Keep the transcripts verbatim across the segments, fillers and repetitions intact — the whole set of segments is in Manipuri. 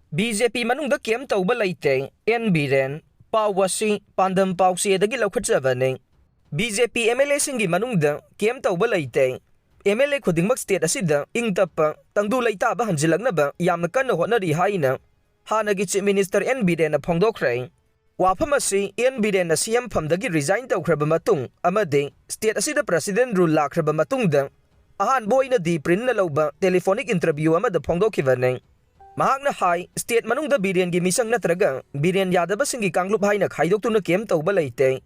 ꯕꯤ ꯖꯦ ꯄꯤ ꯃꯅꯨꯡꯗ ꯀꯦꯝ ꯇꯧꯕ ꯂꯩꯇꯦ, ꯑꯦꯟ ꯕꯤꯔꯦꯟ꯫ ꯄꯥꯎ ꯑꯁꯤ ꯄꯥꯟꯗꯝ ꯄꯥꯎꯆꯦꯗꯒꯤ ꯂꯧꯈꯠꯆꯕꯅꯤ꯫ B J P M L ꯑꯦꯁꯤꯡꯒꯤ ꯃꯅꯨꯡꯗ ꯀꯦꯝ ꯇꯧꯕ ꯂꯩꯇꯦ꯫ ꯑꯦꯝ ꯑꯦꯜ ꯑꯦ ꯈꯨꯗꯤꯡꯃꯛ ꯁ꯭ꯇꯦꯠ ꯑꯁꯤꯗ ꯏꯪ ꯇꯞꯄ, ꯇꯪꯗꯨ ꯂꯩꯇꯥꯕ ꯍꯟꯖꯤꯜꯂꯛꯅꯕ ꯌꯥꯝꯅ ꯀꯟꯅ ꯍꯣꯠꯅꯔꯤ ꯍꯥꯏꯅ ꯍꯥꯟꯅꯒꯤ ꯆꯤꯐ ꯃꯤꯅꯤꯁꯇꯔ ꯑꯦꯟ ꯕꯤꯔꯦꯟꯅ ꯐꯣꯡꯗꯣꯛꯈ꯭ꯔꯦ꯫ ꯋꯥꯐꯝ ꯑꯁꯤ ꯑꯦꯟ ꯕꯤꯔꯦꯟꯅ ꯁꯤ ꯑꯦꯝ ꯐꯝꯗꯒꯤ ꯔꯤꯖꯥꯏꯟ ꯇꯧꯈ꯭ꯔꯕ ꯃꯇꯨꯡ ꯑꯃꯗꯤ ꯁ꯭ꯇꯦꯠ ꯑꯁꯤꯗ ꯄ꯭ꯔꯁꯤꯗꯦꯟ ꯔꯨꯜ ꯂꯥꯛꯈ꯭ꯔꯕ ꯃꯇꯨꯡꯗ ꯑꯍꯥꯟꯕ ꯑꯣꯏꯅ ꯗꯤ ꯄ꯭ꯔꯤꯟꯅ ꯂꯧꯕ ꯇꯦꯂꯤꯐꯣꯅꯤꯛ ꯏꯟꯇꯔꯚ꯭ꯌꯨ ꯑꯃꯗ ꯐꯣꯡꯗꯣꯛꯈꯤꯕꯅꯤ꯫ ꯃꯍꯥꯛꯅ ꯍꯥꯏ, ꯁ꯭ꯇꯦꯠ ꯃꯅꯨꯡꯗ ꯕꯤꯔꯦꯟꯒꯤ ꯃꯤꯆꯪ ꯅꯠꯇ꯭ꯔꯒ ꯕꯤꯔꯦꯟ ꯌꯥꯗꯕꯁꯤꯡꯒꯤ ꯀꯥꯡꯂꯨꯞ ꯍꯥꯏꯅ ꯈꯥꯏꯗꯣꯛꯇꯨꯅ ꯀꯦꯝ ꯇꯧꯕ ꯂꯩꯇꯦ꯫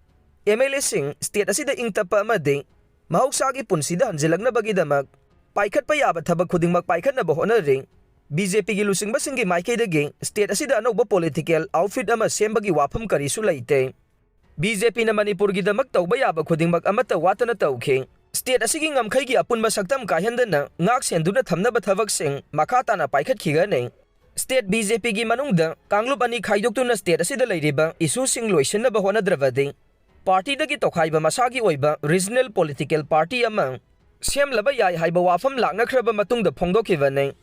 ꯑꯦꯝ ꯑꯦꯜ ꯑꯦꯁꯤꯡ ꯁ꯭ꯇꯦꯠ ꯑꯁꯤꯗ ꯏꯪ ꯇꯞꯄ ꯑꯃꯗꯤ ꯃꯍꯧꯁꯥꯒꯤ ꯄꯨꯟꯁꯤꯗ ꯍꯟꯖꯤꯜꯂꯛꯅꯕꯒꯤꯗꯃꯛ ꯄꯥꯏꯈꯠꯄ ꯌꯥꯕ ꯊꯕꯛ ꯈꯨꯗꯤꯡꯃꯛ ꯄꯥꯏꯈꯠꯅꯕ ꯍꯣꯠꯅꯔꯤ꯫ ꯕꯤ ꯖꯦ ꯄꯤꯒꯤ ꯂꯨꯆꯤꯡꯕꯁꯤꯡꯒꯤ ꯃꯥꯏꯀꯩꯗꯒꯤ ꯁ꯭ꯇꯦꯠ ꯑꯁꯤꯗ ꯑꯅꯧꯕ ꯄꯣꯂꯤꯇꯤꯀꯦꯜ ꯑꯥꯎꯠꯐꯤꯠ ꯑꯃ ꯁꯦꯝꯕꯒꯤ ꯋꯥꯐꯝ ꯀꯔꯤꯁꯨ ꯂꯩꯇꯦ꯫ ꯕꯤ ꯖꯦ ꯄꯤꯅ ꯃꯅꯤꯄꯨꯔꯒꯤꯗꯃꯛ ꯇꯧꯕ ꯌꯥꯕ ꯈꯨꯗꯤꯡꯃꯛ ꯑꯃꯠꯇ ꯋꯥꯠꯇꯅ ꯇꯧꯈꯤ꯫ ꯁ꯭ꯇꯦꯠ ꯑꯁꯤꯒꯤ ꯉꯝꯈꯩꯒꯤ ꯑꯄꯨꯟꯕ ꯁꯛꯇꯝ ꯀꯥꯏꯍꯟꯗꯅ ꯉꯥꯛ ꯁꯦꯟꯗꯨꯅ ꯊꯝꯅꯕ ꯊꯕꯛꯁꯤꯡ ꯃꯈꯥ ꯇꯥꯅ ꯄꯥꯏꯈꯠꯈꯤꯒꯅꯤ꯫ ꯁ꯭ꯇꯦꯠ ꯕꯤ ꯖꯦ ꯄꯤꯒꯤ ꯃꯅꯨꯡꯗ ꯀꯥꯡꯂꯨꯞ ꯑꯅꯤ ꯈꯥꯏꯗꯣꯛꯇꯨꯅ ꯁ꯭ꯇꯦꯠ ꯑꯁꯤꯗ ꯂꯩꯔꯤꯕ ꯏꯁꯨꯁꯤꯡ ꯂꯣꯏꯁꯤꯟꯅꯕ ꯍꯣꯠꯅꯗ꯭ꯔꯕꯗꯤ ꯄꯥꯔꯇꯤꯗꯒꯤ ꯇꯣꯈꯥꯏꯕ ꯃꯁꯥꯒꯤ ꯑꯣꯏꯕ ꯔꯤꯖꯅꯦꯜ ꯄꯣꯂꯤꯇꯤꯀꯦꯜ ꯄꯥꯔꯇꯤ ꯑꯃ ꯁꯦꯝꯂꯕ ꯌꯥꯏ ꯍꯥꯏꯕ ꯋꯥꯐꯝ ꯂꯥꯛꯅꯈ꯭ꯔꯕ ꯃꯇꯨꯡꯗ ꯐꯣꯡꯗꯣꯛꯈꯤꯕꯅꯤ꯫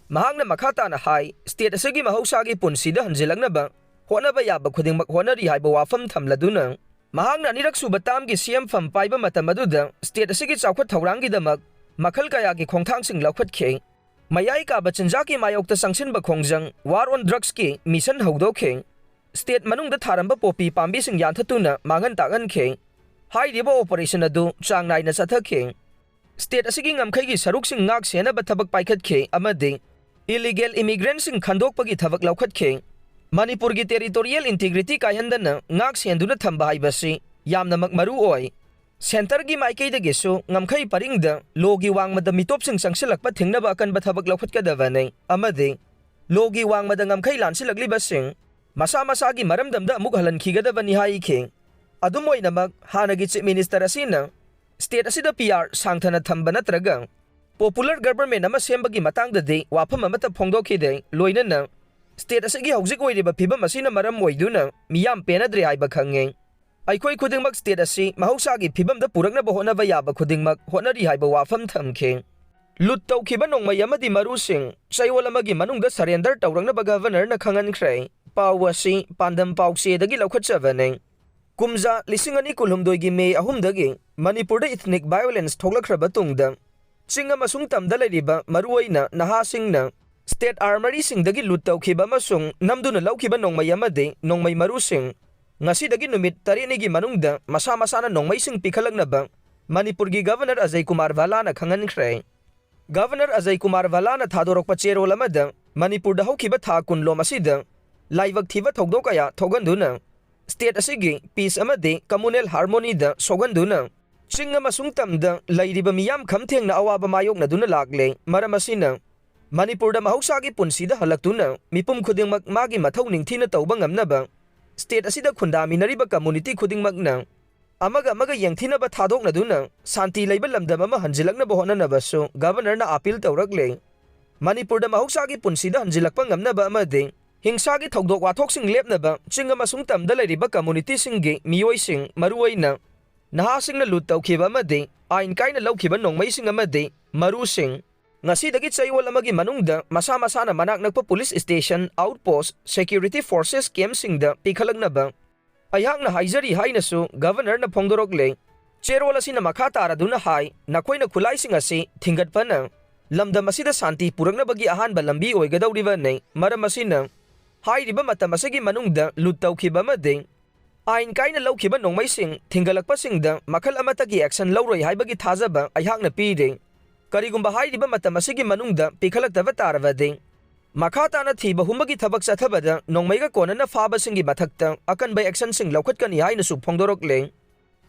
ꯃꯍꯥꯛꯅ ꯃꯈꯥ ꯇꯥꯅ ꯍꯥꯏ, ꯁ꯭ꯇꯦꯠ ꯑꯁꯤꯒꯤ ꯃꯍꯧꯁꯥꯒꯤ ꯄꯨꯟꯁꯤꯗ ꯍꯟꯖꯤꯜꯂꯛꯅꯕ ꯍꯣꯠꯅꯕ ꯌꯥꯕ ꯈꯨꯗꯤꯡꯃꯛ ꯍꯣꯠꯅꯔꯤ ꯍꯥꯏꯕ ꯋꯥꯐꯝ ꯊꯝꯂꯗꯨꯅ, ꯃꯍꯥꯛꯅ ꯑꯅꯤꯔꯛ ꯁꯨꯕ ꯇꯥꯝꯒꯤ ꯁꯤ ꯑꯦꯝ ꯐꯝ ꯄꯥꯏꯕ ꯃꯇꯝ ꯑꯗꯨꯗ ꯁ꯭ꯇꯦꯠ ꯑꯁꯤꯒꯤ ꯆꯥꯎꯈꯠ ꯊꯧꯔꯥꯡꯒꯤꯗꯃꯛ ꯃꯈꯜ ꯀꯌꯥꯒꯤ ꯈꯣꯡꯊꯥꯡꯁꯤꯡ ꯂꯧꯈꯠꯈꯤ꯫ ꯃꯌꯥꯏ ꯀꯥꯕ ꯆꯤꯟꯖꯥꯛꯀꯤ ꯃꯥꯌꯣꯛꯇ ꯆꯪꯁꯤꯟꯕ ꯈꯣꯡꯖꯪ, War on Drugsꯀꯤ ꯃꯤꯁꯟ ꯍꯧꯗꯣꯛꯈꯤ꯫ ꯁ꯭ꯇꯦꯠ ꯃꯅꯨꯡꯗ ꯊꯥꯔꯝꯕ ꯄꯣꯄꯤ ꯄꯥꯝꯕꯤꯁꯤꯡ ꯌꯥꯟꯊꯠꯇꯨꯅ ꯃꯥꯡꯍꯟ ꯇꯥꯛꯍꯟꯈꯤ꯫ ꯍꯥꯏꯔꯤꯕ ꯑꯣꯄꯔꯦꯁꯟ ꯑꯗꯨ ꯆꯥꯡ ꯅꯥꯏꯅ ꯆꯠꯊꯈꯤ꯫ ꯁ꯭ꯇꯦꯠ ꯑꯁꯤꯒꯤ ꯉꯝꯈꯩꯒꯤ ꯁꯔꯨꯛꯁꯤꯡ ꯉꯥꯛ ꯁꯦꯟꯅꯕ ꯊꯕꯛ ꯄꯥꯏꯈꯠꯈꯤ ꯑꯃꯗꯤ ꯏꯂꯤꯒꯦꯜ ꯏꯃꯤꯒ꯭ꯔꯦꯟꯠꯁꯤꯡ ꯈꯟꯗꯣꯛꯄꯒꯤ ꯊꯕꯛ ꯂꯧꯈꯠꯈꯤ꯫ ꯃꯅꯤꯄꯨꯔꯒꯤ ꯇꯦꯔꯤꯇꯣꯔꯤꯌꯦꯜ ꯏꯟꯇꯤꯒ꯭ꯔꯤꯇꯤ ꯀꯥꯏꯍꯟꯗꯅ ꯉꯥꯛ ꯁꯦꯟꯗꯨꯅ ꯊꯝꯕ ꯍꯥꯏꯕꯁꯤ ꯌꯥꯝꯅꯃꯛ ꯃꯔꯨ ꯑꯣꯏ꯫ ꯁꯦꯟꯇꯔꯒꯤ ꯃꯥꯏꯀꯩꯗꯒꯤꯁꯨ ꯉꯝꯈꯩ ꯄꯔꯤꯡꯗ ꯂꯣꯒꯤ ꯋꯥꯡꯃꯗ ꯃꯤꯇꯣꯞꯁꯤꯡ ꯆꯪꯁꯤꯜꯂꯛꯄ ꯊꯤꯡꯅꯕ ꯑꯀꯟꯕ ꯊꯕꯛ ꯂꯧꯈꯠꯀꯗꯕꯅꯤ ꯑꯃꯗꯤ ꯂꯣꯒꯤ ꯋꯥꯡꯃꯗ ꯉꯝꯈꯩ ꯂꯥꯟꯁꯤꯜꯂꯛꯂꯤꯕꯁꯤꯡ ꯃꯁꯥ ꯃꯁꯥꯒꯤ ꯃꯔꯝꯗꯝꯗ ꯑꯃꯨꯛ ꯍꯜꯍꯟꯈꯤꯒꯗꯕꯅꯤ ꯍꯥꯏꯈꯤ꯫ ꯑꯗꯨꯝ ꯑꯣꯏꯅꯃꯛ, ꯍꯥꯟꯅꯒꯤ ꯆꯤꯐ ꯃꯤꯅꯤꯁꯇꯔ ꯑꯁꯤꯅ ꯁ꯭ꯇꯦꯠ ꯑꯁꯤꯗ ꯄꯤ ꯑꯥꯔ ꯁꯥꯡꯊꯅ ꯊꯝꯕ ꯅꯠꯇ꯭ꯔꯒ ꯄꯣꯄꯨꯂꯔ ꯒꯕꯔꯃꯦꯟ ꯑꯃ ꯁꯦꯝꯕꯒꯤ ꯃꯇꯥꯡꯗꯗꯤ ꯋꯥꯐꯝ ꯑꯃꯠꯇ ꯐꯣꯡꯗꯣꯛꯈꯤꯗꯦ꯫ ꯂꯣꯏꯅꯅ ꯁ꯭ꯇꯦꯠ ꯑꯁꯤꯒꯤ ꯍꯧꯖꯤꯛ ꯑꯣꯏꯔꯤꯕ ꯐꯤꯕꯝ ꯑꯁꯤꯅ ꯃꯔꯝ ꯑꯣꯏꯗꯨꯅ ꯃꯤꯌꯥꯝ ꯄꯦꯟꯅꯗ꯭ꯔꯦ ꯍꯥꯏꯕ ꯈꯪꯉꯤ꯫ ꯑꯩꯈꯣꯏ ꯈꯨꯗꯤꯡꯃꯛ ꯁ꯭ꯇꯦꯠ ꯑꯁꯤ ꯃꯍꯧꯁꯥꯒꯤ ꯐꯤꯕꯝꯗ ꯄꯨꯔꯛꯅꯕ ꯍꯣꯠꯅꯕ ꯌꯥꯕ ꯈꯨꯗꯤꯡꯃꯛ ꯍꯣꯠꯅꯔꯤ ꯍꯥꯏꯕ ꯋꯥꯐꯝ ꯊꯝꯈꯤ꯫ ꯂꯨꯠ ꯇꯧꯈꯤꯕ ꯅꯣꯡꯃꯩ ꯑꯃꯗꯤ ꯃꯔꯨꯁꯤꯡ ꯆꯌꯣꯜ ꯑꯃꯒꯤ ꯃꯅꯨꯡꯗ surrender ꯇꯧꯔꯛꯅꯕ ꯒꯚꯔꯅꯔꯅ ꯈꯪꯍꯟꯈ꯭ꯔꯦ꯫ ꯄꯥꯎ ꯑꯁꯤ ꯄꯥꯟꯗꯝ ꯄꯥꯎꯆꯦꯗꯒꯤ ꯂꯧꯈꯠꯆꯕꯅꯤ꯫ ꯀꯨꯝꯖꯥ ꯂꯤꯁꯤꯡ ꯑꯅꯤ ꯀꯨꯟꯍꯨꯝꯗꯣꯏꯒꯤ ꯃꯦ ꯑꯍꯨꯝꯗꯒꯤ ꯃꯅꯤꯄꯨꯔꯗ ethnic violence ꯊꯣꯛꯂꯛꯈ꯭ꯔꯕ ꯇꯨꯡꯗ, ꯆꯤꯡ ꯑꯃꯁꯨꯡ ꯇꯝꯗ ꯂꯩꯔꯤꯕ ꯃꯔꯨꯑꯣꯏꯅ ꯅꯍꯥꯁꯤꯡꯅ state armoryꯁꯤꯡꯗꯒꯤ ꯂꯨꯠ ꯇꯧꯈꯤꯕ ꯑꯃꯁꯨꯡ ꯅꯝꯗꯨꯅ ꯂꯧꯈꯤꯕ ꯅꯣꯡꯃꯩ ꯑꯃꯗꯤ ꯅꯣꯡꯃꯩ ꯃꯔꯨꯁꯤꯡ ꯉꯁꯤꯗꯒꯤ ꯅꯨꯃꯤꯠ ꯇꯔꯦꯠꯅꯤꯒꯤ ꯃꯅꯨꯡꯗ ꯃꯁꯥ ꯃꯁꯥꯅ ꯅꯣꯡꯃꯩꯁꯤꯡ ꯄꯤꯈꯠꯂꯛꯅꯕ ꯃꯅꯤꯄꯨꯔꯒꯤ ꯒꯚꯔꯅꯔ ꯑꯖꯌ ꯀꯨꯃꯥꯔ ꯚꯜꯂꯥꯅ ꯈꯪꯍꯟꯈ꯭ꯔꯦ꯫ ꯒꯚꯔꯅꯔ ꯑꯖꯌ ꯀꯨꯃꯥꯔ ꯚꯜꯂꯥꯅ ꯊꯥꯗꯣꯔꯛꯄ ꯆꯦꯔꯣꯜ ꯑꯃꯗ, ꯃꯅꯤꯄꯨꯔꯗ ꯍꯧꯈꯤꯕ ꯊꯥ ꯀꯨꯟꯂꯣꯝ ꯑꯁꯤꯗ ꯂꯥꯏꯕꯛ ꯊꯤꯕ ꯊꯧꯗꯣꯛ ꯀꯌꯥ ꯊꯣꯛꯍꯟꯗꯨꯅ state ꯑꯁꯤꯒꯤ peace ꯑꯃꯗꯤ communal harmonyꯗ ꯁꯣꯛꯍꯟꯗꯨꯅ ꯆꯤꯡ ꯑꯃꯁꯨꯡ ꯇꯝꯗ ꯂꯩꯔꯤꯕ ꯃꯤꯌꯥꯝ ꯈꯝ ꯊꯦꯡꯅ ꯑꯋꯥꯕ ꯃꯥꯌꯣꯛꯅꯗꯨꯅ ꯂꯥꯛꯂꯦ꯫ ꯃꯔꯝ ꯑꯁꯤꯅ ꯃꯅꯤꯄꯨꯔꯗ ꯃꯍꯧꯁꯥꯒꯤ ꯄꯨꯟꯁꯤꯗ ꯍꯜꯂꯛꯇꯨꯅ ꯃꯤꯄꯨꯝ ꯈꯨꯗꯤꯡꯃꯛ ꯃꯥꯒꯤ ꯃꯊꯧ ꯅꯤꯡꯊꯤꯅ ꯇꯧꯕ ꯉꯝꯅꯕ state ꯑꯁꯤꯗ ꯈꯨꯟꯗꯥꯃꯤꯟꯅꯔꯤꯕ community ꯈꯨꯗꯤꯡꯃꯛꯅ ꯑꯃꯒ ꯑꯃꯒ ꯌꯦꯡꯊꯤꯅꯕ ꯊꯥꯗꯣꯛꯅꯗꯨꯅ ꯁꯥꯟꯇꯤ ꯂꯩꯕ ꯂꯝꯗꯝ ꯑꯃ ꯍꯟꯖꯤꯜꯂꯛꯅꯕ ꯍꯣꯠꯅꯅꯕꯁꯨ ꯒꯚꯔꯅꯔꯅ appeal ꯇꯧꯔꯛꯂꯦ꯫ ꯃꯅꯤꯄꯨꯔꯗ ꯃꯍꯧꯁꯥꯒꯤ ꯄꯨꯟꯁꯤꯗ ꯍꯟꯖꯤꯜꯂꯛꯄ ꯉꯝꯅꯕ ꯑꯃꯗꯤ ꯍꯤꯡꯁꯥꯒꯤ ꯊꯧꯗꯣꯛ ꯋꯥꯊꯣꯛꯁꯤꯡ ꯂꯦꯞꯅꯕ ꯆꯤꯡ ꯑꯃꯁꯨꯡ ꯇꯝꯗ ꯂꯩꯔꯤꯕ communityꯁꯤꯡꯒꯤ ꯃꯤꯑꯣꯏꯁꯤꯡ, ꯃꯔꯨꯑꯣꯏꯅ ꯅꯍꯥꯁꯤꯡꯅ ꯂꯨꯠ ꯇꯧꯈꯤꯕ ꯑꯃꯗꯤ ꯑꯥꯏꯟ ꯀꯥꯏꯅ ꯂꯧꯈꯤꯕ ꯅꯣꯡꯃꯩꯁꯤꯡ ꯑꯃꯗꯤ ꯃꯔꯨꯁꯤꯡ ꯉꯁꯤꯗꯒꯤ ꯆꯌꯣꯜ ꯑꯃꯒꯤ ꯃꯅꯨꯡꯗ ꯃꯁꯥ ꯃꯁꯥꯅ ꯃꯅꯥꯛ ꯅꯛꯄ police station, outpost, security forces campꯁꯤꯡꯗ ꯄꯤꯈꯠꯂꯛꯅꯕ ꯑꯩꯍꯥꯛꯅ ꯍꯥꯏꯖꯔꯤ ꯍꯥꯏꯅꯁꯨ ꯒꯚꯔꯅꯔꯅ ꯐꯣꯡꯗꯣꯔꯛꯂꯦ꯫ ꯆꯦꯔꯣꯜ ꯑꯁꯤꯅ ꯃꯈꯥ ꯇꯥꯔꯗꯨꯅ ꯍꯥꯏ, ꯅꯈꯣꯏꯅ ꯈꯨꯠꯂꯥꯏꯁꯤꯡ ꯑꯁꯤ ꯊꯤꯡꯒꯠꯄꯅ ꯂꯝꯗꯝ ꯑꯁꯤꯗ ꯁꯥꯟꯇꯤ ꯄꯨꯔꯛꯅꯕꯒꯤ ꯑꯍꯥꯟꯕ ꯂꯝꯕꯤ ꯑꯣꯏꯒꯗꯧꯔꯤꯕꯅꯤ꯫ ꯃꯔꯝ ꯑꯁꯤꯅ ꯍꯥꯏꯔꯤꯕ ꯃꯇꯝ ꯑꯁꯤꯒꯤ ꯃꯅꯨꯡꯗ ꯂꯨꯠ ꯇꯧꯈꯤꯕ ꯑꯃꯗꯤ ꯑꯥꯏꯟ ꯀꯥꯏꯅ ꯂꯧꯈꯤꯕ ꯅꯣꯡꯃꯩꯁꯤꯡ ꯊꯤꯡꯒꯠꯂꯛꯄꯁꯤꯡꯗ ꯃꯈꯜ ꯑꯃꯠꯇꯒꯤ action ꯂꯧꯔꯣꯏ ꯍꯥꯏꯕꯒꯤ ꯊꯥꯖꯕ ꯑꯩꯍꯥꯛꯅ ꯄꯤꯔꯤ꯫ ꯀꯔꯤꯒꯨꯝꯕ ꯍꯥꯏꯔꯤꯕ ꯃꯇꯝ ꯑꯁꯤꯒꯤ ꯃꯅꯨꯡꯗ ꯄꯤꯈꯠꯂꯛꯇꯕ ꯇꯥꯔꯕꯗꯤ, ꯃꯈꯥ ꯇꯥꯅ ꯊꯤꯕ ꯍꯨꯝꯕꯒꯤ ꯊꯕꯛ ꯆꯠꯊꯕꯗ ꯅꯣꯡꯃꯩꯒ ꯀꯣꯟꯅꯅ ꯐꯥꯕꯁꯤꯡꯒꯤ ꯃꯊꯛꯇ ꯑꯀꯟꯕ actionꯁꯤꯡ ꯂꯧꯈꯠꯀꯅꯤ ꯍꯥꯏꯅꯁꯨ ꯐꯣꯡꯗꯣꯔꯛꯂꯦ꯫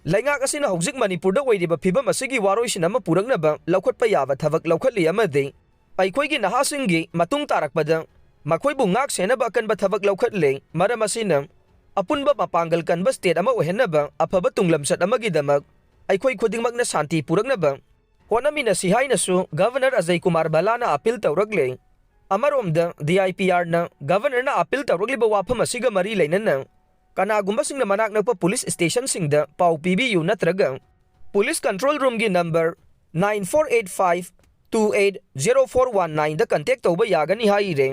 ꯂꯩꯉꯥꯛ ꯑꯁꯤꯅ ꯍꯧꯖꯤꯛ ꯃꯅꯤꯄꯨꯔꯗ ꯑꯣꯏꯔꯤꯕ ꯐꯤꯕꯝ ꯑꯁꯤꯒꯤ ꯋꯥꯔꯣꯏꯁꯤꯟ ꯑꯃ ꯄꯨꯔꯛꯅꯕ ꯂꯧꯈꯠꯄ ꯌꯥꯕ ꯊꯕꯛ ꯂꯧꯈꯠꯂꯤ ꯑꯃꯗꯤ ꯑꯩꯈꯣꯏꯒꯤ ꯅꯍꯥꯁꯤꯡꯒꯤ ꯃꯇꯨꯡ ꯇꯥꯔꯛꯄꯗ ꯃꯈꯣꯏꯕꯨ ꯉꯥꯛ ꯁꯦꯟꯅꯕ ꯑꯀꯟꯕ ꯊꯕꯛ ꯂꯧꯈꯠꯂꯦ꯫ ꯃꯔꯝ ꯑꯁꯤꯅ ꯑꯄꯨꯟꯕ ꯃꯄꯥꯡꯒꯜ ꯀꯟꯕ state ꯑꯃ ꯑꯣꯏꯍꯟꯅꯕ ꯑꯐꯕ ꯇꯨꯡꯂꯝꯆꯠ ꯑꯃꯒꯤꯗꯃꯛ ꯑꯩꯈꯣꯏ ꯈꯨꯗꯤꯡꯃꯛꯅ ꯁꯥꯟꯇꯤ ꯄꯨꯔꯛꯅꯕ ꯍꯣꯠꯅꯃꯤꯟꯅꯁꯤ ꯍꯥꯏꯅꯁꯨ ꯒꯚꯔꯅꯔ ꯑꯖꯌ ꯀꯨꯃꯥꯔ ꯚꯜꯂꯥꯅ appeal ꯇꯧꯔꯛꯂꯦ꯫ ꯑꯃꯔꯣꯝꯗ, DIPRꯅ ꯒꯚꯔꯅꯔꯅ appeal ꯇꯧꯔꯛꯂꯤꯕ ꯋꯥꯐꯝ ꯑꯁꯤꯒ ꯃꯔꯤ ꯂꯩꯅꯅ ꯀꯅꯥꯒꯨꯝꯕꯁꯤꯡꯅ ꯃꯅꯥꯛ ꯅꯛꯄ police stationꯁꯤꯡꯗ ꯄꯥꯎ ꯄꯤꯕꯤꯌꯨ ꯅꯠꯇ꯭ꯔꯒ police control roomꯒꯤ number nine four eight five two eight zero four one nine ꯗ contact ꯇꯧꯕ ꯌꯥꯒꯅꯤ ꯍꯥꯏꯔꯦ꯫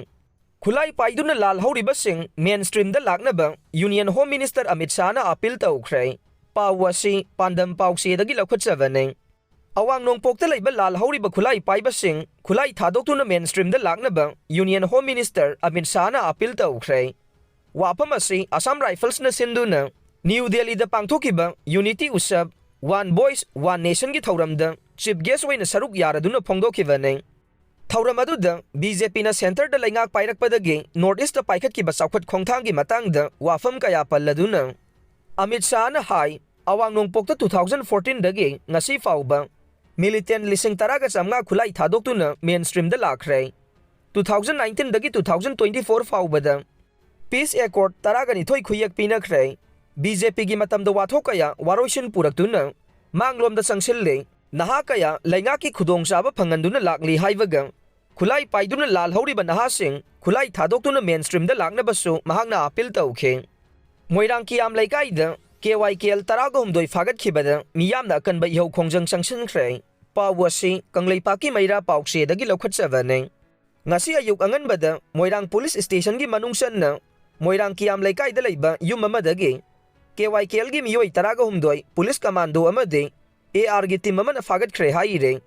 ꯈꯨꯠꯂꯥꯏ ꯄꯥꯏꯗꯨꯅ ꯂꯥꯜꯍꯧꯔꯤꯕꯁꯤꯡ main stream ꯗ ꯂꯥꯛꯅꯕ Union Home Minister Amit ꯁꯥꯍꯅ appeal ꯇꯧꯈ꯭ꯔꯦ꯫ ꯄꯥꯎ ꯑꯁꯤ ꯄꯥꯟꯗꯝ ꯄꯥꯎꯆꯦꯗꯒꯤ ꯂꯧꯈꯠꯆꯕꯅꯤ꯫ ꯑꯋꯥꯡ ꯅꯣꯡꯄꯣꯛꯇ ꯂꯩꯕ ꯂꯥꯜꯍꯧꯔꯤꯕ ꯈꯨꯠꯂꯥꯏ ꯄꯥꯏꯕꯁꯤꯡ ꯈꯨꯠꯂꯥꯏ ꯊꯥꯗꯣꯛꯇꯨꯅ main stream ꯗ ꯂꯥꯛꯅꯕ Union Home Minister Amit ꯁꯥꯍꯅ appeal ꯇꯧꯈ꯭ꯔꯦ꯫ ꯋꯥꯐꯝ ꯑꯁꯤ Assam Rifles ꯅ ꯁꯤꯟꯗꯨꯅ ꯅ꯭ꯌꯨ ꯗꯦꯜꯂꯤꯗ ꯄꯥꯡꯊꯣꯛꯈꯤꯕ Unity Utsav, One Voice, One Nation ꯒꯤ ꯊꯧꯔꯝꯗ chief guest ꯑꯣꯏꯅ ꯁꯔꯨꯛ ꯌꯥꯔꯗꯨꯅ ꯐꯣꯡꯗꯣꯛꯈꯤꯕꯅꯤ꯫ ꯊꯧꯔꯝ ꯑꯗꯨꯗ ꯕꯤ ꯖꯦ ꯄꯤꯅ centre ꯗ ꯂꯩꯉꯥꯛ ꯄꯥꯏꯔꯛꯄꯗꯒꯤ North East ꯇ ꯄꯥꯏꯈꯠꯈꯤꯕ ꯆꯥꯎꯈꯠ ꯈꯣꯡꯊꯥꯡꯒꯤ ꯃꯇꯥꯡꯗ ꯋꯥꯐꯝ ꯀꯌꯥ ꯄꯜꯂꯗꯨꯅ ꯑꯃꯤꯠ ꯁꯥꯍꯅ ꯍꯥꯏ, ꯑꯋꯥꯡ ꯅꯣꯡꯄꯣꯛꯇ two thousand fourteen ꯗꯒꯤ ꯉꯁꯤ ꯐꯥꯎꯕ militant ꯂꯤꯁꯤꯡ ꯇꯔꯥꯒ ꯆꯥꯝꯃꯉꯥ ꯈꯨꯠꯂꯥꯏ ꯊꯥꯗꯣꯛꯇꯨꯅ main stream ꯗ ꯂꯥꯛꯈ꯭ꯔꯦ꯫ Two thousand nineteen ꯗꯒꯤ two thousand twenty four ꯐꯥꯎꯕꯗ peace accord ꯇꯔꯥꯒ ꯅꯤꯊꯣꯏ ꯈꯨꯌꯦꯛ ꯄꯤꯅꯈ꯭ꯔꯦ꯫ ꯕꯤ ꯖꯦ ꯄꯤꯒꯤ ꯃꯇꯝꯗ ꯋꯥꯊꯣꯛ ꯀꯌꯥ ꯋꯥꯔꯣꯏꯁꯤꯟ ꯄꯨꯔꯛꯇꯨꯅ ꯃꯥꯡꯂꯣꯝꯗ ꯆꯪꯁꯤꯜꯂꯦ꯫ ꯅꯍꯥ ꯀꯌꯥ ꯂꯩꯉꯥꯛꯀꯤ ꯈꯨꯗꯣꯡꯆꯥꯕ ꯐꯪꯍꯟꯗꯨꯅ ꯂꯥꯛꯂꯤ ꯍꯥꯏꯕꯒ ꯈꯨꯠꯂꯥꯏ ꯄꯥꯏꯗꯨꯅ ꯂꯥꯜꯍꯧꯔꯤꯕ ꯅꯍꯥꯁꯤꯡ ꯈꯨꯠꯂꯥꯏ ꯊꯥꯗꯣꯛꯇꯨꯅ main stream ꯗ ꯂꯥꯛꯅꯕꯁꯨ ꯃꯍꯥꯛꯅ appeal ꯇꯧꯈꯤ꯫ ꯃꯣꯏꯔꯥꯡ ꯀꯤꯌꯥꯝ ꯂꯩꯀꯥꯏꯗ K Y K L ꯇꯔꯥꯒ ꯍꯨꯝꯗꯣꯏ ꯐꯥꯒꯠꯈꯤꯕꯗ ꯃꯤꯌꯥꯝꯅ ꯑꯀꯟꯕ ꯏꯍꯧ ꯈꯣꯡꯖꯪ ꯆꯪꯁꯤꯟꯈ꯭ꯔꯦ꯫ ꯄꯥꯎ ꯑꯁꯤ ꯀꯪꯂꯩꯄꯥꯛꯀꯤ ꯃꯩꯔꯥ ꯄꯥꯎꯆꯦꯗꯒꯤ ꯂꯧꯈꯠꯆꯕꯅꯤ꯫ ꯉꯁꯤ ꯑꯌꯨꯛ ꯑꯉꯟꯕꯗ ꯃꯣꯏꯔꯥꯡ police station ꯒꯤ ꯃꯅꯨꯡ ꯆꯟꯅ ꯃꯣꯏꯔꯥꯡ ꯀꯤꯌꯥꯝ ꯂꯩꯀꯥꯏꯗ ꯂꯩꯕ ꯌꯨꯝ ꯑꯃꯗꯒꯤ K Y K L ꯒꯤ ꯃꯤꯑꯣꯏ ꯇꯔꯥꯒ ꯍꯨꯝꯗꯣꯏ police commando ꯑꯃꯗꯤ A R ꯒꯤ team ꯑꯃꯅ ꯐꯥꯒꯠꯈ꯭ꯔꯦ ꯍꯥꯏꯔꯦ꯫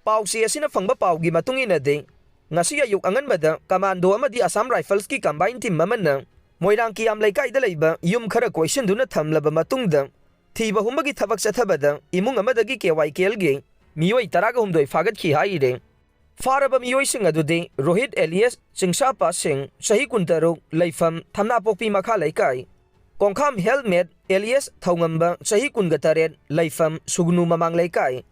ꯄꯥꯎꯆꯦ ꯑꯁꯤꯅ ꯐꯪꯕ ꯄꯥꯎꯒꯤ ꯃꯇꯨꯡ ꯏꯟꯅꯗꯤ, ꯉꯁꯤ ꯑꯌꯨꯛ ꯑꯉꯟꯕꯗ commando ꯑꯃꯗꯤ Assam Rifles ꯀꯤ combined team ꯑꯃꯅ ꯃꯣꯏꯔꯥꯡ ꯀꯤꯌꯥꯝ ꯂꯩꯀꯥꯏꯗ ꯂꯩꯕ ꯌꯨꯝ ꯈꯔ ꯀꯣꯏꯁꯤꯟꯗꯨꯅ ꯊꯝꯂꯕ ꯃꯇꯨꯡꯗ, ꯊꯤꯕ ꯍꯨꯝꯕꯒꯤ ꯊꯕꯛ ꯆꯠꯊꯕꯗ ꯏꯃꯨꯡ ꯑꯃꯗꯒꯤ K Y K L ꯒꯤ ꯃꯤꯑꯣꯏ ꯇꯔꯥꯒ ꯍꯨꯝꯗꯣꯏ ꯐꯥꯒꯠꯈꯤ ꯍꯥꯏꯔꯦ꯫ ꯐꯥꯔꯕ ꯃꯤꯑꯣꯏꯁꯤꯡ ꯑꯗꯨꯗꯤ ꯔꯣꯍꯤꯠ alias ꯆꯤꯡꯁꯥꯄꯥ ꯁꯤꯡ, ꯆꯍꯤ ꯀꯨꯟꯇꯔꯨꯛ, ꯂꯩꯐꯝ ꯊꯝꯅꯥꯄꯣꯛꯄꯤ ꯃꯈꯥ ꯂꯩꯀꯥꯏ, ꯀꯣꯡꯈꯥꯝ ꯍꯦꯜꯃꯦꯠ alias ꯊꯧꯉꯝꯕ, ꯆꯍꯤ ꯀꯨꯟꯒ ꯇꯔꯦꯠ, ꯂꯩꯐꯝ ꯁꯨꯒꯅꯨ ꯃꯃꯥꯡ ꯂꯩꯀꯥꯏ,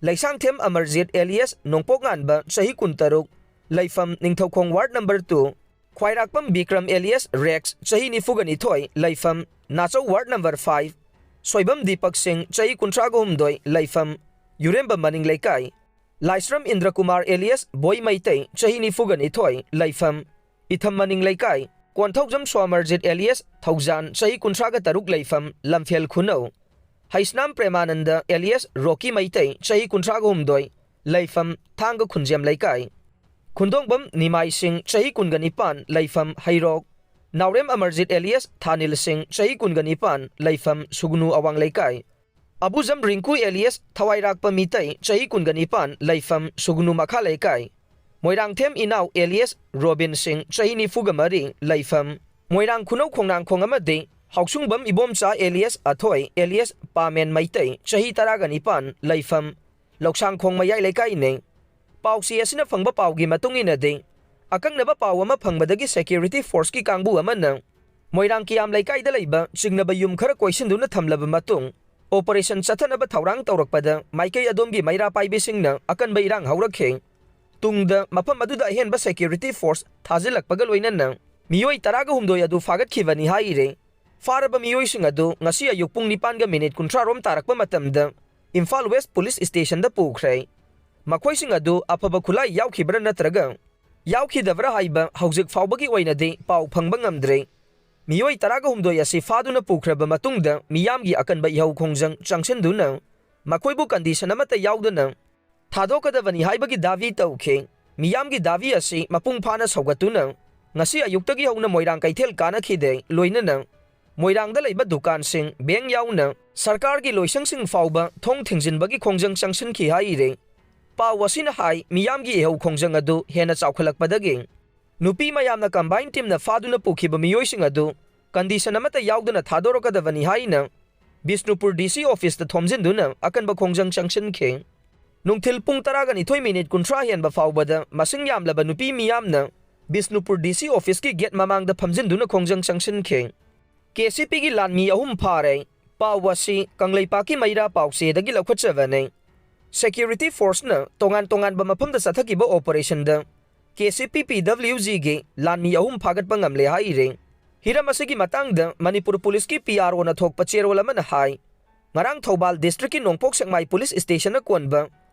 ꯂꯩꯁꯥꯡꯊꯦꯝ ꯑꯃꯔꯖꯤꯠ alias ꯅꯣꯡꯄꯣꯛ ꯉꯥꯟꯕ, ꯆꯍꯤ ꯀꯨꯟꯇꯔꯨꯛ, ꯂꯩꯐꯝ ꯅꯤꯡꯊꯧꯈꯣꯡ ward number two, ꯈ꯭ꯋꯥꯏꯔꯥꯛꯄꯝ ꯕꯤꯀ꯭ꯔꯝ alias ꯔꯦꯛꯁ, ꯆꯍꯤ ꯅꯤꯐꯨꯒ ꯅꯤꯊꯣꯏ, ꯂꯩꯐꯝ ꯅꯥꯆꯧ ward number five, Soibam Deepak ꯁꯤꯡ, ꯆꯍꯤ ꯀꯨꯟꯊ꯭ꯔꯥꯒ ꯍꯨꯝꯗꯣꯏ, ꯂꯩꯐꯝ ꯌꯨꯔꯦꯝꯕꯝ ꯃꯅꯤꯡ ꯂꯩꯀꯥꯏ, ꯂꯥꯏꯁ꯭ꯔꯝ ꯏꯟꯗ꯭ꯔꯀꯨꯃꯥꯔ alias ꯕꯣꯏ ꯃꯩꯇꯩ, ꯆꯍꯤ ꯅꯤꯐꯨꯒ ꯅꯤꯊꯣꯏ, ꯂꯩꯐꯝ ꯏꯊꯝ ꯃꯅꯤꯡ ꯂꯩꯀꯥꯏ, ꯀꯣꯟꯊꯧꯖꯝ ꯁ꯭ꯋꯥꯃꯔꯖꯤꯠ alias ꯊꯧꯖꯥꯟ, ꯆꯍꯤ ꯀꯨꯟꯊ꯭ꯔꯥꯒ ꯇꯔꯨꯛ, ꯂꯩꯐꯝ ꯂꯝꯐꯦꯜ ꯈꯨꯅꯧ, ꯍꯩꯁꯅꯥꯝ ꯄ꯭ꯔꯦꯃꯥꯅꯟꯗ alias ꯔꯣꯀꯤ ꯃꯩꯇꯩ, ꯆꯍꯤ ꯀꯨꯟꯊ꯭ꯔꯥꯒ ꯍꯨꯝꯗꯣꯏ, ꯂꯩꯐꯝ ꯊꯥꯡꯒ ꯈꯨꯟꯖꯦꯝ ꯂꯩꯀꯥꯏ꯫ ꯈꯨꯟꯗꯣꯡꯕꯝ ꯅꯤꯃꯥꯏ ꯁꯤꯡ, ꯆꯍꯤ ꯀꯨꯟꯒ ꯅꯤꯄꯥꯟ, ꯂꯩꯐꯝ ꯍꯩꯔꯣꯛ꯫ ꯅꯥꯎꯔꯦꯝ ꯑꯃꯔꯖꯤꯠ ꯑꯦꯂꯤꯌꯥꯁ ꯊꯥꯅꯤꯜ ꯁꯤꯡ, ꯆꯍꯤ ꯀꯨꯟꯒ ꯅꯤꯄꯥꯟ, ꯂꯩꯐꯝ ꯁꯨꯒꯅꯨ ꯑꯋꯥꯡ ꯂꯩꯀꯥꯏ꯫ ꯑꯕꯨꯖꯝ ꯔꯤꯡꯀꯨ ꯑꯦꯂꯤꯌꯥꯁ ꯊꯋꯥꯏꯔꯥꯛꯄ ꯃꯤꯇꯩ, ꯆꯍꯤ ꯀꯨꯟꯒ ꯅꯤꯄꯥꯟ, ꯂꯩꯐꯝ ꯁꯨꯒꯅꯨ ꯃꯈꯥ ꯂꯩꯀꯥꯏ꯫ ꯃꯣꯏꯔꯥꯡꯊꯦꯝ ꯏꯅꯥꯎ ꯑꯦꯂꯤꯌꯥꯁ ꯔꯣꯕꯤꯟ ꯁꯤꯡ, ꯆꯍꯤ ꯅꯤꯐꯨꯒ ꯃꯔꯤ, ꯂꯩꯐꯝ ꯃꯣꯏꯔꯥꯡ ꯈꯨꯅꯧ ꯈꯣꯡꯅꯥꯡꯈꯣꯡ ꯑꯃꯗꯤ ꯍꯥꯎꯁꯨꯡꯕꯝ ꯏꯕꯣꯝꯆꯥ ꯑꯦꯂꯤꯌꯥꯁ ꯑꯊꯣꯏ ꯑꯦꯂꯤꯌꯥꯁ ꯄꯥꯃꯦꯟ ꯃꯩꯇꯩ, ꯆꯍꯤ ꯇꯔꯥꯒ ꯅꯤꯄꯥꯟ, ꯂꯩꯐꯝ ꯂꯧꯁꯥꯡꯈꯣꯡ ꯃꯌꯥꯏ ꯂꯩꯀꯥꯏꯅꯤ꯫ ꯄꯥꯎꯆꯦ ꯑꯁꯤꯅ ꯐꯪꯕ ꯄꯥꯎꯒꯤ ꯃꯇꯨꯡ ꯏꯟꯅꯗꯤ, ꯑꯀꯛꯅꯕ ꯄꯥꯎ ꯑꯃ ꯐꯪꯕꯗꯒꯤ ꯁꯦꯀ꯭ꯌꯨꯔꯤꯇꯤ ꯐꯣꯔꯁꯀꯤ ꯀꯥꯡꯕꯨ ꯑꯃꯅ ꯃꯣꯏꯔꯥꯡ ꯀꯤꯌꯥꯝ ꯂꯩꯀꯥꯏꯗ ꯂꯩꯕ ꯆꯤꯡꯅꯕ ꯌꯨꯝ ꯈꯔ ꯀꯣꯏꯁꯤꯟꯗꯨꯅ ꯊꯝꯂꯕ ꯃꯇꯨꯡ, ꯑꯣꯄꯔꯦꯁꯟ ꯆꯠꯊꯅꯕ ꯊꯧꯔꯥꯡ ꯇꯧꯔꯛꯄꯗ ꯃꯥꯏꯀꯩ ꯑꯗꯣꯝꯒꯤ ꯃꯩꯔꯥ ꯄꯥꯏꯕꯤꯁꯤꯡꯅ ꯑꯀꯟꯕ ꯏꯔꯥꯡ ꯍꯧꯔꯛꯈꯤ꯫ ꯇꯨꯡꯗ ꯃꯐꯝ ꯑꯗꯨꯗ ꯑꯍꯦꯟꯕ ꯁꯦꯀ꯭ꯌꯨꯔꯤꯇꯤ ꯐꯣꯔꯁ ꯊꯥꯖꯤꯜꯂꯛꯄꯒ ꯂꯣꯏꯅꯅ ꯃꯤꯑꯣꯏ ꯇꯔꯥꯒ ꯍꯨꯝꯗꯣꯏ ꯑꯗꯨ ꯐꯥꯒꯠꯈꯤꯕꯅꯤ ꯍꯥꯏꯔꯦ꯫ ꯐꯥꯔꯕ ꯃꯤꯑꯣꯏꯁꯤꯡ ꯑꯗꯨ ꯉꯁꯤ ꯑꯌꯨꯛ ꯄꯨꯡ ꯅꯤꯄꯥꯟꯒ ꯃꯤꯅꯤꯠ ꯀꯨꯟꯊ꯭ꯔꯥ ꯔꯣꯝ ꯇꯥꯔꯛꯄ ꯃꯇꯝꯗ ꯏꯝꯐꯥꯜ ꯋꯦꯁ ꯄꯨꯂꯤꯁ ꯁ꯭ꯇꯦꯁꯟꯗ ꯄꯨꯈ꯭ꯔꯦ꯫ ꯃꯈꯣꯏꯁꯤꯡ ꯑꯗꯨ ꯑꯐꯕ ꯈꯨꯠꯂꯥꯏ ꯌꯥꯎꯈꯤꯕ꯭ꯔꯥ ꯅꯠꯇ꯭ꯔꯒ ꯌꯥꯎꯈꯤꯗꯕ꯭ꯔꯥ ꯍꯥꯏꯕ ꯍꯧꯖꯤꯛ ꯐꯥꯎꯕꯒꯤ ꯑꯣꯏꯅꯗꯤ ꯄꯥꯎ ꯐꯪꯕ ꯉꯝꯗ꯭ꯔꯤ꯫ ꯃꯤꯑꯣꯏ ꯇꯔꯥꯒ ꯍꯨꯝꯗꯣꯏ ꯑꯁꯤ ꯐꯥꯗꯨꯅ ꯄꯨꯈ꯭ꯔꯕ ꯃꯇꯨꯡꯗ ꯃꯤꯌꯥꯝꯒꯤ ꯑꯀꯟꯕ ꯏꯍꯧ ꯈꯣꯡꯖꯪ ꯆꯪꯁꯤꯟꯗꯨꯅ ꯃꯈꯣꯏꯕꯨ ꯀꯟꯗꯤꯁꯟ ꯑꯃꯠꯇ ꯌꯥꯎꯗꯅ ꯊꯥꯗꯣꯛꯀꯗꯕꯅꯤ ꯍꯥꯏꯕꯒꯤ ꯗꯥꯕꯤ ꯇꯧꯈꯤ꯫ ꯃꯤꯌꯥꯝꯒꯤ ꯗꯥꯕꯤ ꯑꯁꯤ ꯃꯄꯨꯡ ꯐꯥꯅ ꯁꯧꯒꯠꯇꯨꯅ ꯉꯁꯤ ꯑꯌꯨꯛꯇꯒꯤ ꯍꯧꯅ ꯃꯣꯏꯔꯥꯡ ꯀꯩꯊꯦꯜ ꯀꯥꯅꯈꯤꯗꯦ, ꯂꯣꯏꯅꯅ ꯃꯣꯏꯔꯥꯡꯗ ꯂꯩꯕ ꯗꯨꯀꯥꯟꯁꯤꯡ, ꯕꯦꯡ ꯌꯥꯎꯅ ꯁꯔꯀꯥꯔꯒꯤ ꯂꯣꯏꯁꯪꯁꯤꯡ ꯐꯥꯎꯕ ꯊꯣꯡ ꯊꯤꯡꯖꯤꯟꯕꯒꯤ ꯈꯣꯡꯖꯪ ꯆꯪꯁꯤꯟꯈꯤ ꯍꯥꯏꯔꯤ꯫ ꯄꯥꯎ ꯑꯁꯤꯅ ꯍꯥꯏ, ꯃꯤꯌꯥꯝꯒꯤ ꯏꯍꯧ ꯈꯣꯡꯖꯪ ꯑꯗꯨ ꯍꯦꯟꯅ ꯆꯥꯎꯈꯠꯂꯛꯄꯗꯒꯤ ꯅꯨꯄꯤ ꯃꯌꯥꯝꯅ ꯀꯝꯕꯥꯏꯟ ꯇꯤꯝꯅ ꯐꯥꯗꯨꯅ ꯄꯨꯈꯤꯕ ꯃꯤꯑꯣꯏꯁꯤꯡ ꯑꯗꯨ ꯀꯟꯗꯤꯁꯟ ꯑꯃꯠꯇ ꯌꯥꯎꯗꯅ ꯊꯥꯗꯣꯔꯛꯀꯗꯕꯅꯤ ꯍꯥꯏꯅ ꯕꯤꯁꯅꯨꯄꯨꯔ ꯗꯤ ꯁꯤ ꯑꯣꯐꯤꯁꯇ ꯊꯣꯝꯖꯤꯟꯗꯨꯅ ꯑꯀꯟꯕ ꯈꯣꯡꯖꯪ ꯆꯪꯁꯤꯟꯈꯤ꯫ ꯅꯨꯡꯊꯤꯜ ꯄꯨꯡ ꯇꯔꯥꯒ ꯅꯤꯊꯣꯏ ꯃꯤꯅꯤꯠ ꯀꯨꯟꯊ꯭ꯔꯥ ꯍꯦꯟꯕ ꯐꯥꯎꯕꯗ ꯃꯁꯤꯡ ꯌꯥꯝꯂꯕ ꯅꯨꯄꯤ ꯃꯤꯌꯥꯝꯅ ꯕꯤꯁꯅꯨꯄꯨꯔ ꯗꯤ ꯁꯤ ꯑꯣꯐꯤꯁꯀꯤ ꯒꯦꯠ ꯃꯃꯥꯡꯗ ꯐꯝꯖꯤꯟꯗꯨꯅ ꯈꯣꯡꯖꯪ ꯆꯪꯁꯤꯟꯈꯤ꯫ ꯀꯦ ꯁꯤ ꯄꯤꯒꯤ ꯂꯥꯟꯃꯤ ꯑꯍꯨꯝ ꯐꯥꯔꯦ꯫ ꯄꯥꯎ ꯑꯁꯤ ꯀꯪꯂꯩꯄꯥꯛꯀꯤ ꯃꯩꯔꯥ ꯄꯥꯎꯆꯦꯗꯒꯤ ꯂꯧꯈꯠꯆꯕꯅꯤ꯫ ꯁꯦꯀ꯭ꯌꯨꯔꯤꯇꯤ ꯐꯣꯔꯁꯅ ꯇꯣꯉꯥꯟ ꯇꯣꯉꯥꯟꯕ ꯃꯐꯝꯗ ꯆꯠꯊꯈꯤꯕ ꯑꯣꯄꯔꯦꯁꯟꯗ ꯀꯦ ꯁꯤ ꯄꯤ ꯄꯤ ꯗꯕ꯭ꯂꯤꯎ ꯖꯤꯒꯤ ꯂꯥꯟꯃꯤ ꯑꯍꯨꯝ ꯐꯥꯒꯠꯄ ꯉꯝꯂꯦ ꯍꯥꯏꯔꯤ꯫ ꯍꯤꯔꯝ ꯑꯁꯤꯒꯤ ꯃꯇꯥꯡꯗ ꯃꯅꯤꯄꯨꯔ ꯄꯨꯂꯤꯁꯀꯤ ꯄꯤ ꯑꯥꯔ ꯑꯣꯅ ꯊꯣꯛꯄ ꯆꯦꯔꯣꯜ ꯑꯃꯅ ꯍꯥꯏ, ꯉꯔꯥꯡ ꯊꯧꯕꯥꯜ ꯗꯤꯁꯇ꯭ꯔꯤꯛꯀꯤ ꯅꯣꯡꯄꯣꯛ ꯁꯦꯛꯃꯥꯏ ꯄꯨꯂꯤꯁ ꯁ꯭ꯇꯦꯁꯟꯅ ꯀꯣꯟꯕ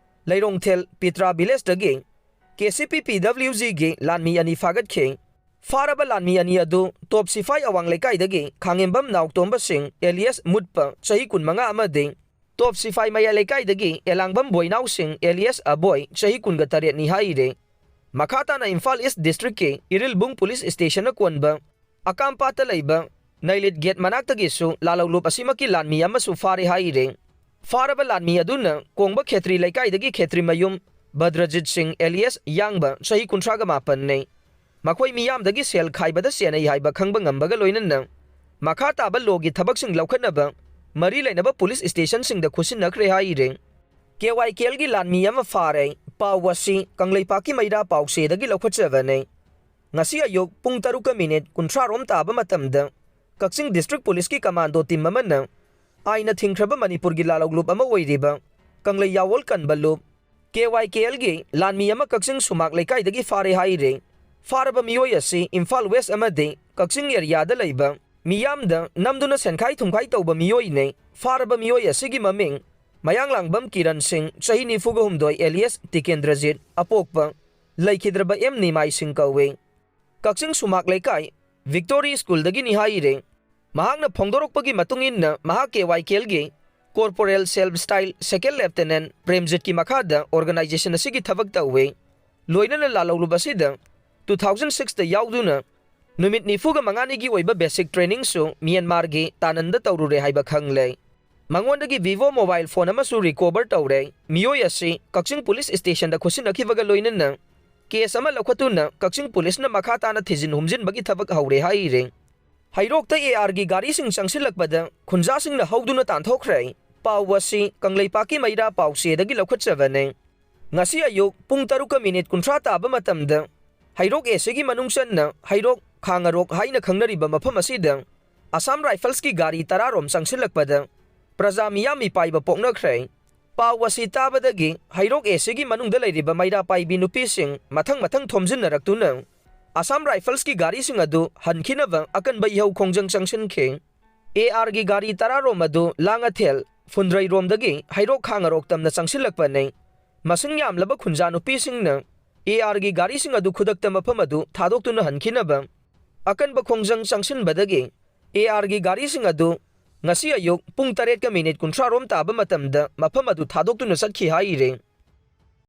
ꯂꯩꯔꯣꯡꯊꯦꯜ ꯄꯤꯇ꯭ꯔꯥ ꯚꯤꯂꯦꯖꯇꯒꯤ ꯀꯦ ꯁꯤ ꯄꯤ ꯄꯤ ꯗꯕ꯭ꯂꯤꯎ ꯖꯤꯒꯤ ꯂꯥꯟꯃꯤ ꯑꯅꯤ ꯐꯥꯒꯠꯈꯤ꯫ ꯐꯥꯔꯕ ꯂꯥꯟꯃꯤ ꯑꯅꯤ ꯑꯗꯨ ꯇꯣꯞ ꯁꯤꯐꯥꯏ ꯑꯋꯥꯡ ꯂꯩꯀꯥꯏꯗꯒꯤ ꯈꯥꯉꯦꯝꯕꯝ ꯅꯥꯎꯇꯣꯝꯕ ꯁꯤꯡ ꯑꯦꯂꯤꯌꯥꯁ ꯃꯨꯠꯄ ꯆꯍꯤ ꯀꯨꯟꯃꯉꯥ ꯑꯃꯗꯤ ꯇꯣꯞ ꯁꯤꯐꯥꯏ ꯃꯌꯥꯏ ꯂꯩꯀꯥꯏꯗꯒꯤ ꯑꯦꯂꯥꯡꯕꯝ ꯕꯣꯏꯅꯥꯎꯁꯤꯡ alias ꯑꯕꯣꯏ, ꯆꯍꯤ ꯀꯨꯟꯒ ꯇꯔꯦꯠꯅꯤ ꯍꯥꯏꯔꯦ꯫ ꯃꯈꯥ ꯇꯥꯅ ꯏꯝꯐꯥꯜ ꯏꯁ ꯗꯤꯁꯇ꯭ꯔꯤꯛꯀꯤ ꯏꯔꯤꯜꯕꯨꯡ ꯄꯨꯂꯤꯁ ꯁ꯭ꯇꯦꯁꯟꯅ ꯀꯣꯟꯕ ꯑꯀꯥꯝꯄꯥꯠꯇ ꯂꯩꯕ ꯅꯩꯂꯤꯠ ꯒꯦꯠ ꯃꯅꯥꯛꯇꯒꯤꯁꯨ ꯂꯥꯜꯍꯧꯂꯨꯞ ꯑꯁꯤꯃꯛꯀꯤ ꯂꯥꯟꯃꯤ ꯑꯃꯁꯨ ꯐꯥꯔꯦ ꯍꯥꯏꯔꯦ꯫ ꯐꯥꯔꯕ ꯂꯥꯟꯃꯤ ꯑꯗꯨꯅ ꯀꯣꯡꯕ ꯈꯦꯇ꯭ꯔꯤ ꯂꯩꯀꯥꯏꯗꯒꯤ ꯈꯦꯇ꯭ꯔꯤꯃꯌꯨꯝ ꯕꯗ꯭ꯔꯖꯤꯠ ꯁꯤꯡ alias ꯌꯥꯡꯕ, ꯆꯍꯤ ꯀꯨꯟꯊ꯭ꯔꯥꯒ ꯃꯥꯄꯟꯅꯤ꯫ ꯃꯈꯣꯏ ꯃꯤꯌꯥꯝꯗꯒꯤ ꯁꯦꯜ ꯈꯥꯏꯕꯗ ꯆꯦꯟꯅꯩ ꯍꯥꯏꯕ ꯈꯪꯕ ꯉꯝꯕꯒ ꯂꯣꯏꯅꯅ ꯃꯈꯥ ꯇꯥꯕ ꯂꯣꯒꯤ ꯊꯕꯛꯁꯤꯡ ꯂꯧꯈꯠꯅꯕ ꯃꯔꯤ ꯂꯩꯅꯕ ꯄꯨꯂꯤꯁ ꯁ꯭ꯇꯦꯁꯟꯁꯤꯡꯗ ꯈꯨꯠꯁꯤꯟꯅꯈ꯭ꯔꯦ ꯍꯥꯏꯔꯦ꯫ ꯀꯦ ꯋꯥꯏ ꯀꯦ ꯑꯦꯜꯒꯤ ꯂꯥꯟꯃꯤ ꯑꯃ ꯐꯥꯔꯦ꯫ ꯄꯥꯎ ꯑꯁꯤ ꯀꯪꯂꯩꯄꯥꯛꯀꯤ ꯃꯩꯔꯥ ꯄꯥꯎꯆꯦꯗꯒꯤ ꯂꯧꯈꯠꯆꯕꯅꯤ꯫ ꯉꯁꯤ ꯑꯌꯨꯛ ꯄꯨꯡ ꯇꯔꯨꯛꯀ ꯃꯤꯅꯤꯠ ꯀꯨꯟꯊ꯭ꯔꯥ ꯔꯣꯝ ꯇꯥꯕ ꯃꯇꯝꯗ ꯀꯛꯆꯤꯡ ꯗꯤꯁꯇ꯭ꯔꯤꯛ ꯄꯨꯂꯤꯁꯀꯤ ꯀꯃꯥꯟꯗꯣ ꯇꯤꯝ ꯑꯃꯅ ꯑꯥꯏꯟꯅ ꯊꯤꯡꯈ꯭ꯔꯕ ꯃꯅꯤꯄꯨꯔꯒꯤ ꯂꯥꯜꯍꯧꯂꯨꯞ ꯑꯃ ꯑꯣꯏꯔꯤꯕ ꯀꯪꯂꯩ ꯌꯥꯋꯣꯜ ꯀꯟꯕ ꯂꯨꯞ, ꯀꯦ ꯋꯥꯏ ꯀꯦ ꯑꯦꯜꯒꯤ ꯂꯥꯟꯃꯤ ꯑꯃ ꯀꯛꯆꯤꯡ ꯁꯨꯃꯥꯛ ꯂꯩꯀꯥꯏꯗꯒꯤ ꯐꯥꯔꯦ ꯍꯥꯏꯔꯦ꯫ ꯐꯥꯔꯕ ꯃꯤꯑꯣꯏ ꯑꯁꯤ ꯏꯝꯐꯥꯜ ꯋꯦꯁ ꯑꯃꯗꯤ ꯀꯛꯆꯤꯡ ꯑꯦꯔꯤꯌꯥꯗ ꯂꯩꯕ ꯃꯤꯌꯥꯝꯗ ꯅꯝꯗꯨꯅ ꯁꯦꯟꯈꯥꯏ ꯊꯨꯝꯈꯥꯏ ꯇꯧꯕ ꯃꯤꯑꯣꯏꯅꯦ꯫ ꯐꯥꯔꯕ ꯃꯤꯑꯣꯏ ꯑꯁꯤꯒꯤ ꯃꯃꯤꯡ ꯃꯌꯥꯡꯂꯥꯡꯕꯝ ꯀꯤꯔꯟ ꯁꯤꯡ, ꯆꯍꯤ ꯅꯤꯐꯨꯒ ꯍꯨꯝꯗꯣꯏ, alias ꯇꯤꯀꯦꯟꯗ꯭ꯔꯖꯤꯠ, ꯑꯄꯣꯛꯄ ꯂꯩꯈꯤꯗ꯭ꯔꯕ ꯑꯦꯝ ꯅꯤꯃꯥꯏ ꯁꯤꯡ ꯀꯧꯏ꯫ ꯀꯛꯆꯤꯡ ꯁꯨꯃꯥꯛ ꯂꯩꯀꯥꯏ ꯚꯤꯛꯇꯣꯔꯤ ꯁ꯭ꯀꯨꯜꯗꯒꯤꯅꯤ ꯍꯥꯏꯔꯦ꯫ ꯃꯍꯥꯛꯅ ꯐꯣꯡꯗꯣꯔꯛꯄꯒꯤ ꯃꯇꯨꯡ ꯏꯟꯅ, ꯃꯍꯥꯛ ꯀꯦ ꯋꯥꯏ ꯀꯦ ꯑꯦꯜꯒꯤ ꯀꯣꯔꯄꯣꯔꯦꯜ ꯁꯦꯜꯐ ꯁ꯭ꯇꯥꯏꯜ ꯁꯦꯀꯦꯟ ꯂꯦꯐꯇꯦꯅꯦꯟꯠ ꯄ꯭ꯔꯦꯝꯖꯤꯠꯀꯤ ꯃꯈꯥꯗ ꯑꯣꯔꯒꯅꯥꯏꯖꯦꯁꯟ ꯑꯁꯤꯒꯤ ꯊꯕꯛ ꯇꯧꯏ꯫ ꯂꯣꯏꯅꯅ ꯂꯥꯜꯍꯧꯂꯨꯞ ꯑꯁꯤꯗ ꯇꯨ ꯊꯥꯎꯖꯟ ꯁꯤꯛꯁꯇ ꯌꯥꯎꯗꯨꯅ ꯅꯨꯃꯤꯠ ꯅꯤꯐꯨꯒ ꯃꯉꯥꯅꯤꯒꯤ ꯑꯣꯏꯕ ꯕꯦꯁꯤꯛ ꯇ꯭ꯔꯦꯅꯤꯡꯁꯨ ꯃ꯭ꯌꯥꯟꯃꯥꯔꯒꯤ ꯇꯥꯅꯟꯗ ꯇꯧꯔꯨꯔꯦ ꯍꯥꯏꯕ ꯈꯪꯂꯦ꯫ ꯃꯉꯣꯟꯗꯒꯤ ꯚꯤꯚꯣ ꯃꯣꯕꯥꯏꯜ ꯐꯣꯟ ꯑꯃꯁꯨ ꯔꯤꯀꯣꯚꯔ ꯇꯧꯔꯦ꯫ ꯃꯤꯑꯣꯏ ꯑꯁꯤ ꯀꯛꯆꯤꯡ ꯄꯨꯂꯤꯁ ꯁ꯭ꯇꯦꯁꯟꯗ ꯈꯨꯠꯁꯤꯟꯅꯈꯤꯕꯒ ꯂꯣꯏꯅꯅ ꯀꯦꯁ ꯑꯃ ꯂꯧꯈꯠꯇꯨꯅ ꯀꯛꯆꯤꯡ ꯄꯨꯂꯤꯁꯅ ꯃꯈꯥ ꯇꯥꯅ ꯊꯤꯖꯤꯟ ꯍꯨꯝꯖꯤꯟꯕꯒꯤ ꯊꯕꯛ ꯍꯧꯔꯦ ꯍꯥꯏꯔꯦ꯫ ꯍꯩꯔꯣꯛꯇ ꯑꯦ ꯑꯥꯔꯒꯤ ꯒꯥꯔꯤꯁꯤꯡ ꯆꯪꯁꯤꯜꯂꯛꯄꯗ ꯈꯨꯟꯖꯥꯁꯤꯡꯅ ꯍꯧꯗꯨꯅ ꯇꯥꯟꯊꯣꯛꯈ꯭ꯔꯦ꯫ ꯄꯥꯎ ꯑꯁꯤ ꯀꯪꯂꯩꯄꯥꯛꯀꯤ ꯃꯩꯔꯥ ꯄꯥꯎꯆꯦꯗꯒꯤ ꯂꯧꯈꯠꯆꯕꯅꯦ꯫ ꯉꯁꯤ ꯑꯌꯨꯛ ꯄꯨꯡ ꯇꯔꯨꯛꯀ ꯃꯤꯅꯤꯠ ꯀꯨꯟꯊ꯭ꯔꯥ ꯇꯥꯕ ꯃꯇꯝꯗ ꯍꯩꯔꯣꯛ ꯑꯦ ꯁꯤꯒꯤ ꯃꯅꯨꯡ ꯆꯟꯅ ꯍꯩꯔꯣꯛ ꯈꯥꯉꯔꯣꯛ ꯍꯥꯏꯅ ꯈꯪꯅꯔꯤꯕ ꯃꯐꯝ ꯑꯁꯤꯗ ꯑꯁꯥꯝ ꯔꯥꯏꯐꯜꯁꯀꯤ ꯒꯥꯔꯤ ꯇꯔꯥꯔꯣꯝ ꯆꯪꯁꯤꯜꯂꯛꯄꯗ ꯄ꯭ꯔꯖꯥ ꯃꯤꯌꯥꯝ ꯃꯤꯄꯥꯏꯕ ꯄꯣꯛꯅꯈ꯭ꯔꯦ꯫ ꯄꯥꯎ ꯑꯁꯤ ꯇꯥꯕꯗꯒꯤ ꯍꯩꯔꯣꯛ ꯑꯦ ꯁꯤꯒꯤ ꯃꯅꯨꯡꯗ ꯂꯩꯔꯤꯕ ꯃꯩꯔꯥ ꯄꯥꯏꯕꯤ ꯅꯨꯄꯤꯁꯤꯡ ꯃꯊꯪ ꯃꯊꯪ ꯊꯣꯝꯖꯤꯟꯅꯔꯛꯇꯨꯅ ꯑꯁꯥꯝ ꯔꯥꯏꯐꯜꯁꯀꯤ ꯒꯥꯔꯤꯁꯤꯡ ꯑꯗꯨ ꯍꯟꯈꯤꯅꯕ ꯑꯀꯟꯕ ꯏꯍꯧ ꯈꯣꯡꯖꯪ ꯆꯪꯁꯤꯟꯈꯤ꯫ ꯑꯦ ꯑꯥꯔꯒꯤ ꯒꯥꯔꯤ ꯇꯔꯥꯔꯣꯝ ꯑꯗꯨ ꯂꯥꯡꯉꯊꯦꯜ, ꯐꯨꯟꯗ꯭ꯔꯩꯔꯣꯝꯗꯒꯤ ꯍꯩꯔꯣꯛ ꯈꯥꯉꯔꯣꯛ ꯇꯝꯅ ꯆꯪꯁꯤꯜꯂꯛꯄꯅꯤ꯫ ꯃꯁꯤꯡ ꯌꯥꯝꯂꯕ ꯈꯨꯟꯖꯥ ꯅꯨꯄꯤꯁꯤꯡꯅ ꯑꯦ ꯑꯥꯔꯒꯤ ꯒꯥꯔꯤꯁꯤꯡ ꯑꯗꯨ ꯈꯨꯗꯛꯇ ꯃꯐꯝ ꯑꯗꯨ ꯊꯥꯗꯣꯛꯇꯨꯅ ꯍꯟꯈꯤꯅꯕ ꯑꯀꯟꯕ ꯈꯣꯡꯖꯪ ꯆꯪꯁꯤꯟꯕꯗꯒꯤ ꯑꯦ ꯑꯥꯔꯒꯤ ꯒꯥꯔꯤꯁꯤꯡ ꯑꯗꯨ ꯉꯁꯤ ꯑꯌꯨꯛ ꯄꯨꯡ ꯇꯔꯦꯠꯀ ꯃꯤꯅꯤꯠ ꯀꯨꯟꯊ꯭ꯔꯥ ꯔꯣꯝ ꯇꯥꯕ ꯃꯇꯝꯗ ꯃꯐꯝ ꯑꯗꯨ ꯊꯥꯗꯣꯛꯇꯨꯅ ꯆꯠꯈꯤ ꯍꯥꯏꯔꯦ꯫